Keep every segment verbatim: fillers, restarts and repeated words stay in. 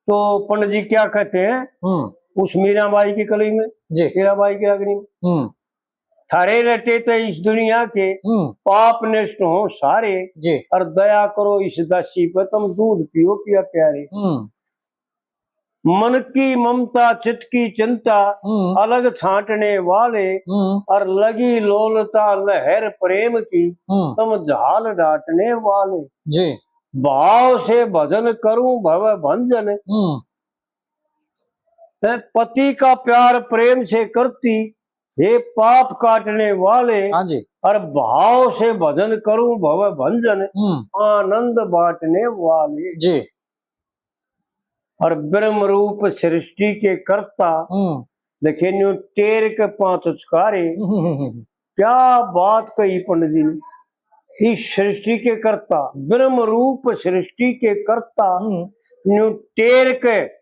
तो पंडित जी क्या कहते हैं हम्म। उस मीराबाई की कली में, जी। मीराबाई की रागनी में, हम्म। थारे रटे ते इस दुनिया के हम्म। पाप नष्ट हो सारे, जी। और दया करो इस दासी पे तुम दूध पियो पिया प्यारे। हम्म। मन की ममता चित्त की चिंता हम्म। अलग छांटने वाले, हम्म। और लगी लोलता लहर प्रेम की हम्म। तुम झाल डांटने वाले। जी। भाव से भजन करूं भव भंजन, हम्म। है पति का प्यार प्रेम से करती, हे पाप काटने वाले, हाँ जी। और भाव से भजन करूं भव भंजन, हम्म। आनंद बांटने वाले। जी। और ब्रह्म रूप सृष्टि के कर्ता, हम्म। देखे न्यू टेर के पांच उचकारे। हम्म। क्या बात कही पंडित जी ने। इस सृष्टि के कर्ता, ब्रह्म रूप सृष्टि के कर्ता, हम्म। न्यू टेर के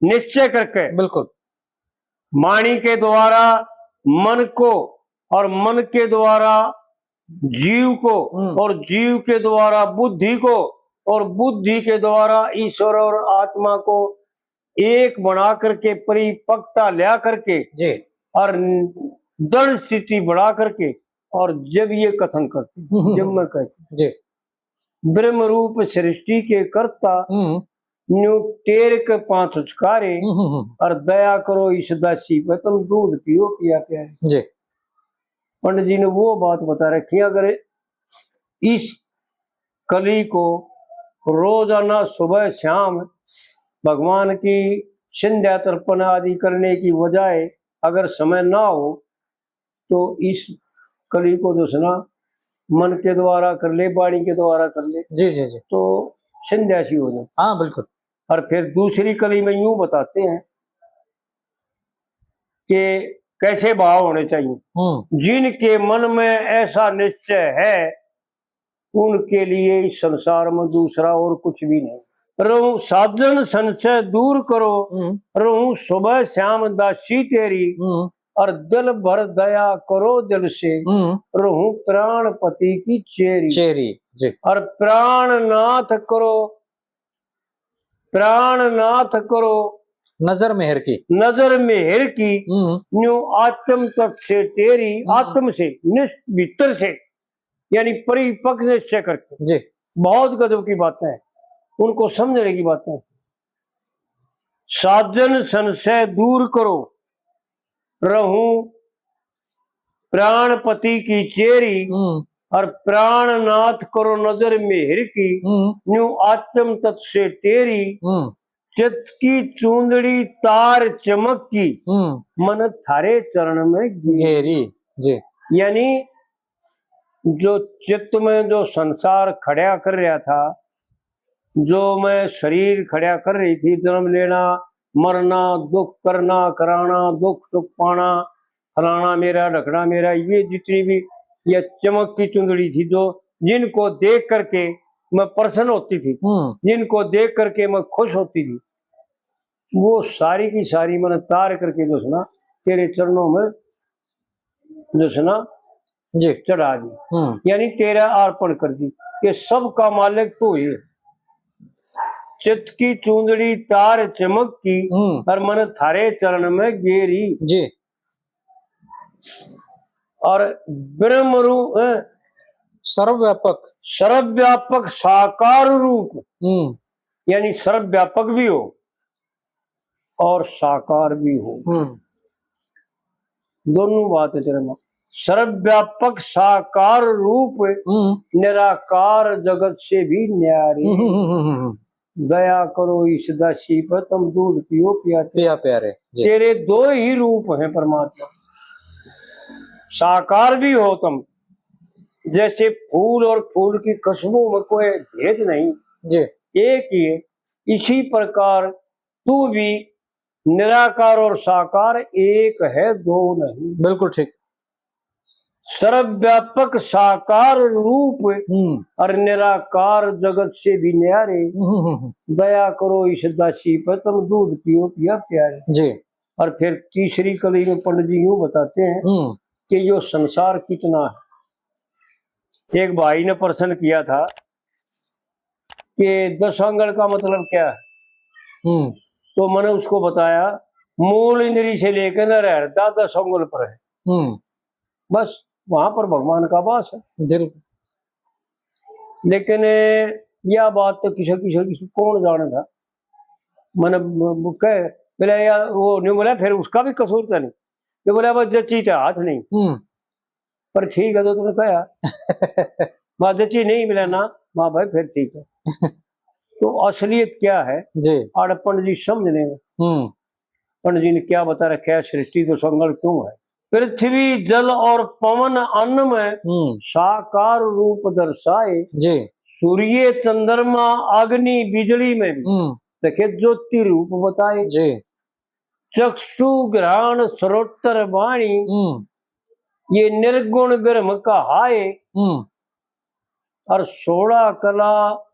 निश्चय करके, बिल्कुल। वाणी के द्वारा मन को, और मन के द्वारा जीव को, हम्म। और जीव के द्वारा बुद्धि को, और बुद्धि के द्वारा ईश्वर और आत्मा को एक बना करके, परिपक्वता ल्या करके, जी। और दृढ़ स्थिति बना करके, और जब ये कथन करते, हम्म। जब मैं कहती, जी। ब्रह्म रूप सृष्टि के कर्ता, हम्म। न्यू टेर के पांच उचकारे, हम्म, हम्म, हम्म। और दया करो इस दासी पे, तुम दूध पियो पिया प्यारे। जी। पंडित जी ने वो बात बता रखी है, अगर इस कली को रोजाना सुबह शाम भगवान की संध्या तर्पण आदि करने की बजाय अगर समय ना हो, तो इस कली को जो है ना, मन के द्वारा कर ले, वाणी के द्वारा कर ले, जी, जी, जी। तो संध्या सी हो जाए। हाँ, बिल्कुल। और फिर दूसरी कली में यूं बताते हैं कि कैसे भाव होने चाहिए। हम्म। जिनके मन में ऐसा निश्चय है, उनके लिए इस संसार में दूसरा और कुछ भी नहीं। रहूं साजन संशय दूर करो, हम्म। रहूं सुबह शाम दासी तेरी, हम्म। और दिल भर दया करो दिल से, हम्म। रहूं प्राणपति की चेरी। चेरी, जी। और प्राणनाथ करो, प्राणनाथ करो नजर मेहर की। नजर मेहर की, हम्म। न्यू आत्म तत्व से तेरी, हम्म। आत्म से, निस-, भीतर से, यानी परिपक्व निश्चय करके। जी। बहुत गजब की बातें हैं, उनको समझने की बातें हैं। साजन संशय दूर करो, रहूं प्राणपति की चेरी, हम्म। और प्राणनाथ करो नजर मेहर की, हम्म। न्यू आत्म तत्व से तेरी, हम्म। चित्त की चूंदड़ी तार चमक की, हम्म। मन थारे चरण में घेरी। घेरी, जी। यानी जो चित्त में जो संसार खड़ा कर रहा था, जो मैं शरीर खड़ा कर रही थी, जन्म लेना, मरना, दुख करना, कराना, दुख सुख पाना, फलाना मेरा, ढकना मेरा, ये जितनी भी ये चमक की चुंदड़ी थी, जो जिनको देख करके मैं प्रसन्न होती थी, हम्म। जिनको देख करके मैं खुश होती थी, वो सारी की सारी मैंने तार करके जो है ना, तेरे चरणों में जो है ना, जी। चढ़ा दी, हम्म। यानी तेरा अर्पण कर दी, कि सबका मालिक तू ही है। चित्त की चूंदड़ी तार चमक की, हम्म। और मन थारे चरण में गेरी। जी। और ब्रह्म रूप, हैं? सर्वव्यापक। सर्वव्यापक साकार रूप, हम्म। यानी सर्वव्यापक भी हो और साकार भी हो, हम्म। दोनों बात है तेरे में। सर्वव्यापक साकार रूप, हम्म। निराकार जगत से भी न्यारे। हम्म, हम्म, हम्म, हम्म। दया करो इस दासी पर, तुम दूध पियो पिया प्यारे। पिया प्यारे, जी। तेरे दो ही रूप हैं परमात्मा, साकार भी हो तुम, जैसे फूल और फूल की खुशबू में कोई भेद नहीं, जी। एक ही है। इसी प्रकार तू भी निराकार और साकार एक है, दो नहीं। बिल्कुल ठीक। सर्वव्यापक साकार रूप, हम्म। और निराकार जगत से भी न्यारे। हम्म, हम्म, हम्म। दया करो इस दासी पर, तुम दूध पियो पिया प्यारे। जी। और फिर तीसरी कली में पंडित जी यूं बताते हैं, हम्म। कि यो संसार कितना है। एक भाई ने प्रश्न किया था कि दस आंगल का मतलब क्या है? हम्म। तो मैंने उसको बताया, मूल इंद्री से लेकर नर हृदय दस अंगुल पर है। हम्म। बस वहां पर भगवान का वास है। जरूर। लेकिन यह बात तो किसी, किसी, किसी कौन जाने था। मैंने ब-, ब-, कह, बोला, "यार, वो नहीं बोला, फिर उसका भी कसूर था नहीं।" ये बोला, "बस जच्ची तो हाथ नहीं।" हम्म। पर ठीक है, तो तुमने कहा। बस जच्ची नहीं मिला ना, वाह भाई, फिर ठीक है। तो असलियत क्या है? जी। आड़े पंडित जी समझ लेंगे। हम्म। पंडित जी ने क्या बता रखा है, सृष्टि तो संगल क्यों है? पृथ्वी, जल और पवन, अन्न में हम्म। साकार रूप दर्शाए। जी। सूर्य, चंद्रमा, अग्नि, बिजली में भी हम्म। देखे, ज्योति रूप बताए। जी। चक्षु, घ्राण, श्रोत्र, वाणी, हम्म। ये निर्गुण ब्रह्म कहाए। हम्म। और सोलह कला,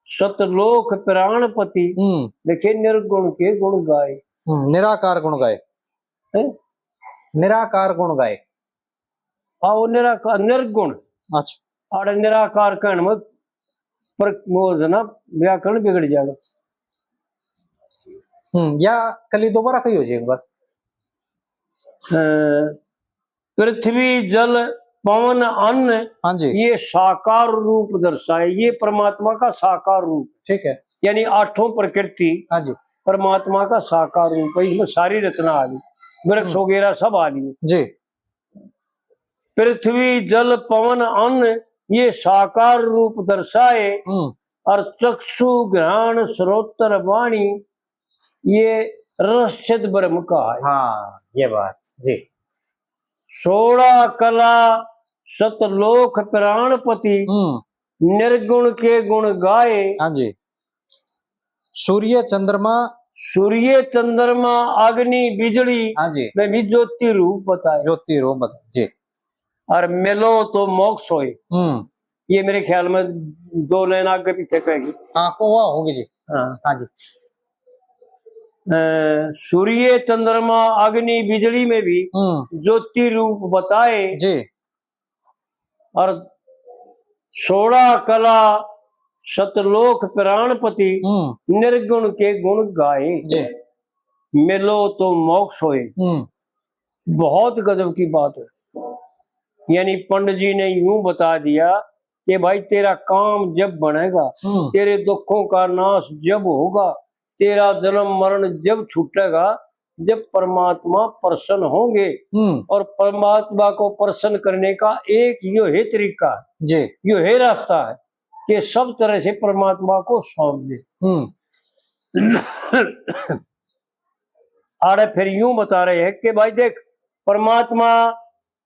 सतलोक, प्राणपति, हम्म। देखे, निर्गुण के गुण गाए। हम्म, निराकार गुण गाए। हैं? निराकार गुण गाए। आओ, निराकार, निर्गुण। अच्छा। और निराकार कहने में पर वो है ना, व्याकरण बिगड़ जाएगा। हम्म, या कली दोबारा कही हो जी एक बार। अ, पृथ्वी, जल, पवन, अन्न, हाँ जी। ये साकार रूप दर्शाए, ये परमात्मा का साकार रूप। ठीक है। यानी आठों प्रकृति हाँ जी। परमात्मा का साकार रूप है, इसमें सारी रचना आ गई, वृक्ष हम्म। वगैरह सब आ गई। जी। पृथ्वी, जल, पवन, अन्न, ये साकार रूप दर्शाए, हम्म। और चक्षु, घ्राण, श्रोत्र, वाणी, ये रसछिद ब्रह्म का है। हाँ, ये बात जी। सोलह कला, सतलोक, प्राणपति, हम्म। निर्गुण के गुण गाए। हाँ जी। सूर्य, चंद्रमा। सूर्य, चंद्रमा, अग्नि, बिजली हाँ जी। में भी ज्योति रूप बताए। ज्योति रूप बताए जी। और मिलो तो मोक्ष होए। हम्म। ये मेरे ख्याल में दो लाइन आगे पीछे कहेगी। हाँ, को वहाँ होगी जी। हाँ। हाँ जी। अ, सूर्य, चंद्रमा, अग्नि, बिजली में भी हम्म। ज्योति रूप बताए। जी। और सोलह कला, सतलोक, प्राणपति, हम्म। निर्गुण के गुण गाए। जी। मिलो तो मोक्ष होए। हम्म। बहुत गजब की बात है। यानी पंडित जी ने यूं बता दिया कि भाई, तेरा काम जब बनेगा, हम्म। तेरे दुखों का नाश जब होगा, तेरा जन्म मरण जब छूटेगा, जब परमात्मा प्रसन्न होंगे। हम्म। और परमात्मा को प्रसन्न करने का एक यो ही तरीका है, जी। यो ही रास्ता है कि सब तरह से परमात्मा को सौंप दे। हम्म। आड़े फिर यूं बता रहे हैं कि भाई देख, परमात्मा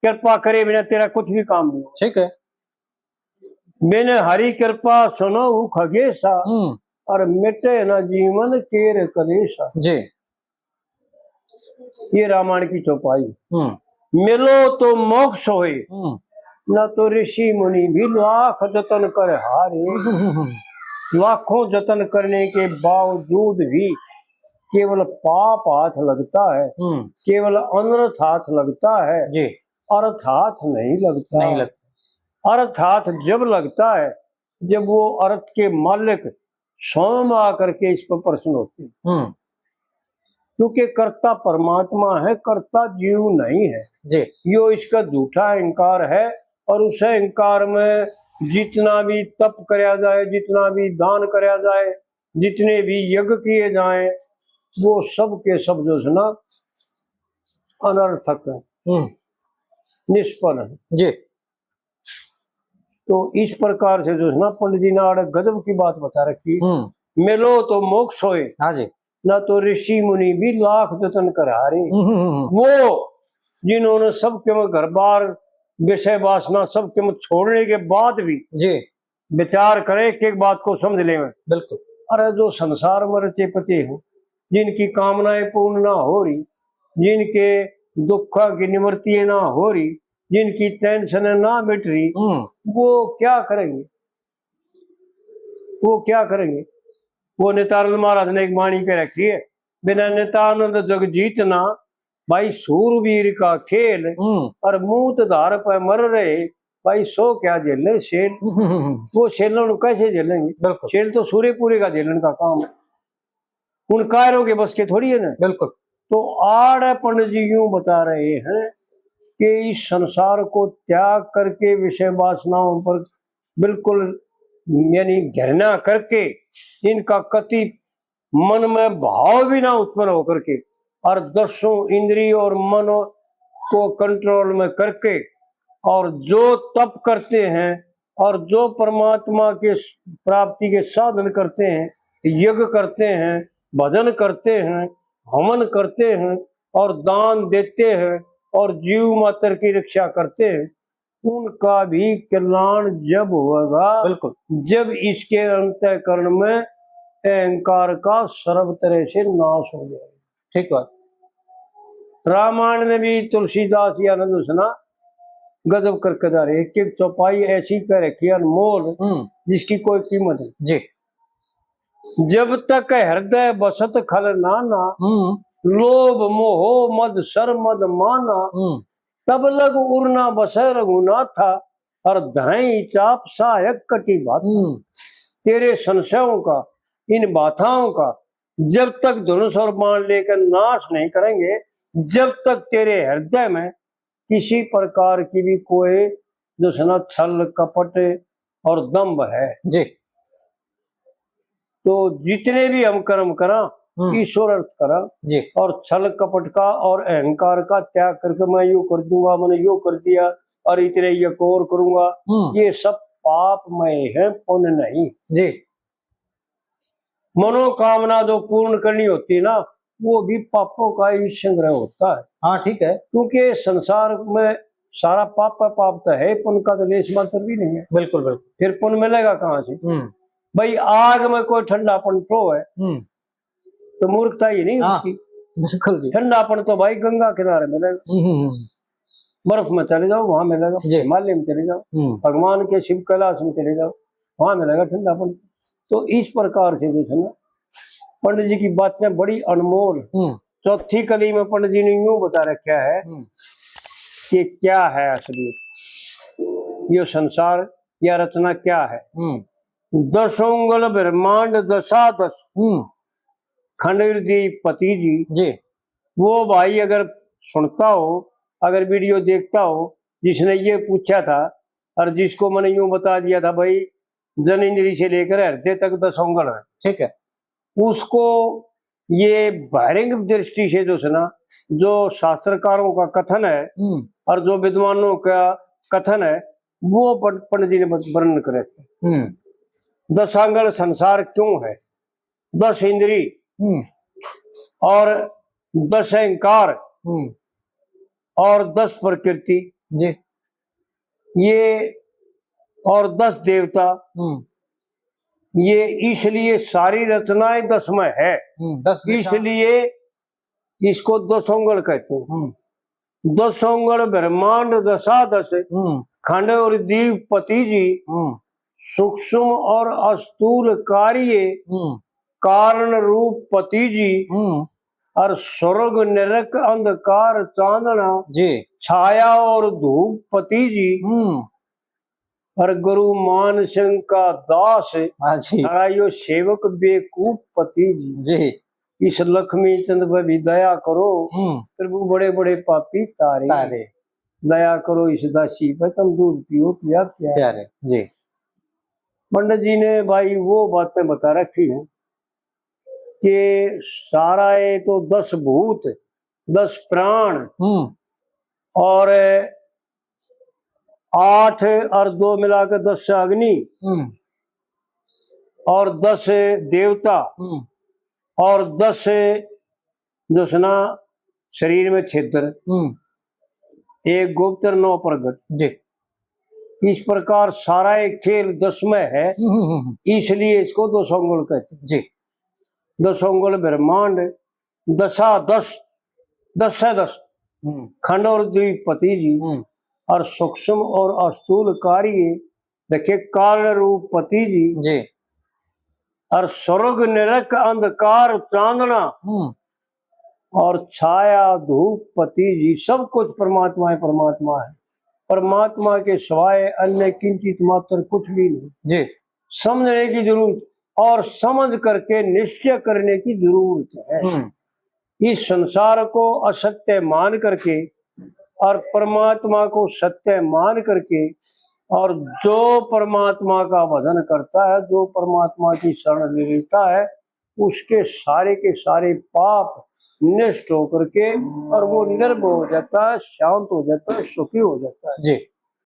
कृपा करे बिना तेरा कुछ भी काम नहीं हो। ठीक है। मैंने हरी कृपा सुनो हूँ खगेशा, हम्म। और मिटे ना जीवन केर कलेशा। जी। ये रामायण की चौपाई। हम्म। मिलो तो मोक्ष होए, हम्म। ना तो ऋषि मुनि भी लाख जतन कर हारे। हम्म। लाखों जतन करने के बावजूद भी केवल पाप हाथ लगता है, हम्म। केवल अनर्थ हाथ लगता है, जी। अर्थ हाथ नहीं लगता। नहीं लगता। अर्थ हाथ जब लगता है, जब वो अर्थ के मालिक स्वयं आकर के इस पर प्रसन्न होते हैं। हम्म। क्योंकि कर्ता परमात्मा है, कर्ता जीव नहीं है। जी। यो इसका झूठा अहंकार है, और उस अहंकार में जितना भी तप करया जाए, जितना भी दान करया जाए, जितने भी यज्ञ किए जाएं, वो सब के सब जो है ना, अनर्थक है, हम्म। निष्फल है। जी। तो इस प्रकार से जो है ना, पंडित जी ने आड़े गजब की बात बता रखी। हम्म। मिलो तो मोक्ष होए, हाँ जी। ना तो ऋषि मुनि भी लाख जतन कर हारे। हम्म, हम्म, हम्म। वो जिन्होंने सबके में घर बार, विषय वासना सबके में छोड़ने के बाद भी जी। विचार करें, एक एक बात को समझ लें। बिल्कुल। अरे जो संसार में रचे पचे हो, जिनकी कामनाएं पूर्ण ना हो रही, जिनके दुखों की निवृत्ति ना हो रही, जिनकी टेंशन ना मिट रही, हम्म। वो क्या करेंगे? वो क्या करेंगे? वो नित्यानंद महाराज ने एक वाणी कह रखी है, बिना नित्यानंद जग जीतना, भाई सूरवीर का खेल, हम्म। और मूत धार पे मर रहे, भाई सो क्या झेले सेल। हम्म। वो सेलों को कैसे झेलेंगे? बिल्कुल। सेल तो सूर्य पूरे का झेलन का काम है। उन कायरों के बस के थोड़ी है ना। बिल्कुल। तो आड़े पंडित जी यूं बता रहे हैं कि इस संसार को त्याग करके विषय वासनाओं पर बिल्कुल, यानी घृणा करके, इनका कति मन में भाव भी ना उत्पन्न होकर के, और दसों इंद्री और मन को कंट्रोल में करके, और जो तप करते हैं और जो परमात्मा के प्राप्ति के साधन करते हैं, यज्ञ करते हैं, भजन करते हैं, हवन करते हैं और दान देते हैं और जीव मात्र की रक्षा करते हैं, उनका भी कल्याण जब होगा, बिल्कुल। जब इसके अंतःकरण में अहंकार का सर्व तरह से नाश हो जाएगा। ठीक बात। रामायण में भी तुलसीदास जी आनंद सुना, गजब करके जा रहे, एक एक चौपाई ऐसी कह रखी है अनमोल, हम्म। जिसकी कोई कीमत नहीं। जी। जब तक हृदय बसत खल नाना, हम्म। लोभ मोह मद सर मद माना, हम्म। तब लग उर ना बसै रघुनाथा, और धरई चाप सहायक कटी बात। हम्म। तेरे संशयों का, इन बाधाओं का जब तक धनुष और बाण लेकर नाश नहीं करेंगे, जब तक तेरे हृदय में किसी प्रकार की भी कोई, जो है ना, छल कपट और दंभ है, जी। तो जितने भी हम कर्म करा, हम्म। ईश्वर अर्थ करा, जी। और छल कपट का और अहंकार का त्याग करके मैं यो कर दूंगा, मैंने यो कर दिया और इतने ये को और करूंगा, हम्म। ये सब पापमय है, पुण्य नहीं। जी। मनोकामना जो पूर्ण करनी होती है ना, वो भी पापों का ही संग्रह होता है। हाँ, ठीक है। क्योंकि संसार में सारा पाप का पाप तो है, पुण्य का तो लेश मात्र भी नहीं है। बिल्कुल, बिल्कुल। फिर पुण्य मिलेगा कहाँ से? हम्म। भाई, आग में कोई ठंडापन तो है, हम्म। तो मूर्खता ही नहीं हाँ, उसकी। बिल्कुल जी। ठंडापन तो भाई गंगा किनारे मिलेगा। हम्म, हम्म, हम्म। बर्फ में चले जाओ, वहां मिलेगा। जी। हिमालय में चले जाओ, हम्म। भगवान के शिव कैलाश में चले जाओ, वहां मिलेगा ठंडापन। तो इस प्रकार से जो है ना, पंडित जी की बातें बड़ी अनमोल। हम्म। चौथी कली में पंडित जी ने यूं बता रखा है हम्म। कि क्या है असली ये संसार, या रचना क्या है। हम्म। दसोंगल ब्रह्मांड दशा दस, हम्म। खंड हृदय पति जी। जी। वो भाई अगर सुनता हो, अगर वीडियो देखता हो, जिसने ये पूछा था और जिसको मैंने यूं बता दिया था, भाई, जन इंद्री से लेकर हृदय तक दसोंगल है, ठीक है। उसको ये बहिरंग दृष्टि से जो है ना, जो शास्त्रकारों का कथन है हम्म। और जो विद्वानों का कथन है, वो पं-, पंडित जी ने वर्णन करे थे। हम्म। दशांगल संसार क्यों है, दस इंद्री हम्म। और दस अहंकार हम्म। और दस प्रकृति, जी। ये और दस देवता, हम्म। ये इसलिए सारी रचनाएं दस में है, हम्म, दस दिशा। इसलिए इसको दसोंगल कहते हैं। हम्म। दसोंगल ब्रह्मांड दशा दस, हम्म। खंड और दीप पति जी, हम्म। सूक्ष्म और अस्थूल कार्य, हम्म। कारण रूप पति जी, हम्म। और स्वर्ग नरक अंधकार चांदना, जी। छाया और धूप पति जी, हम्म। और गुरु मान सिंह का दास, हाँ जी। और यो सेवक बेकूफ पति जी। जी। इस लक्ष्मी चंद पे भी दया करो, हम्म। प्रभु बड़े बड़े पापी तारे। तारे। दया करो इस दासी पे, तुम दूध पियो पिया प्यारे। प्यारे, जी। पंडित जी ने भाई वो बातें बता रखी हैं कि सारा ये तो दस भूत, दस प्राण हम्म। और आठ और दो मिला के दस अग्नि हम्म। और दस देवता हम्म। और दस जो है ना शरीर में छिद्र, हम्म। एक गुप्त और नौ प्रगट। जी। इस प्रकार सारा एक खेल दस में है, हम्म, हम्म, हम्म। इसलिए इसको दसोंगल कहते हैं। जी। दसोंगल ब्रह्मांड, दशा दस, दस से दस, हम्म। खंड और द्वीपति जी, हम्म। और सूक्ष्म और अस्थूल कार्य, देखिए, कारण रूप पति जी, जी। और स्वर्ग नरक अंधकार चांदना, हम्म। और छाया धूप पति जी, सब कुछ परमात्मा है, परमात्मा है। परमात्मा के सिवाय अन्य किंचित मात्र कुछ भी नहीं। जी। समझने की जरूरत, और समझ करके निश्चय करने की जरूरत है। हम्म, इस संसार को असत्य मान करके और परमात्मा को सत्य मान करके, और जो परमात्मा का भजन करता है, जो परमात्मा की शरण ले लेता है, उसके सारे के सारे पाप नष्ट होकर के और वो निर्भय हो जाता है, शांत हो जाता है, सुखी हो जाता है। जी।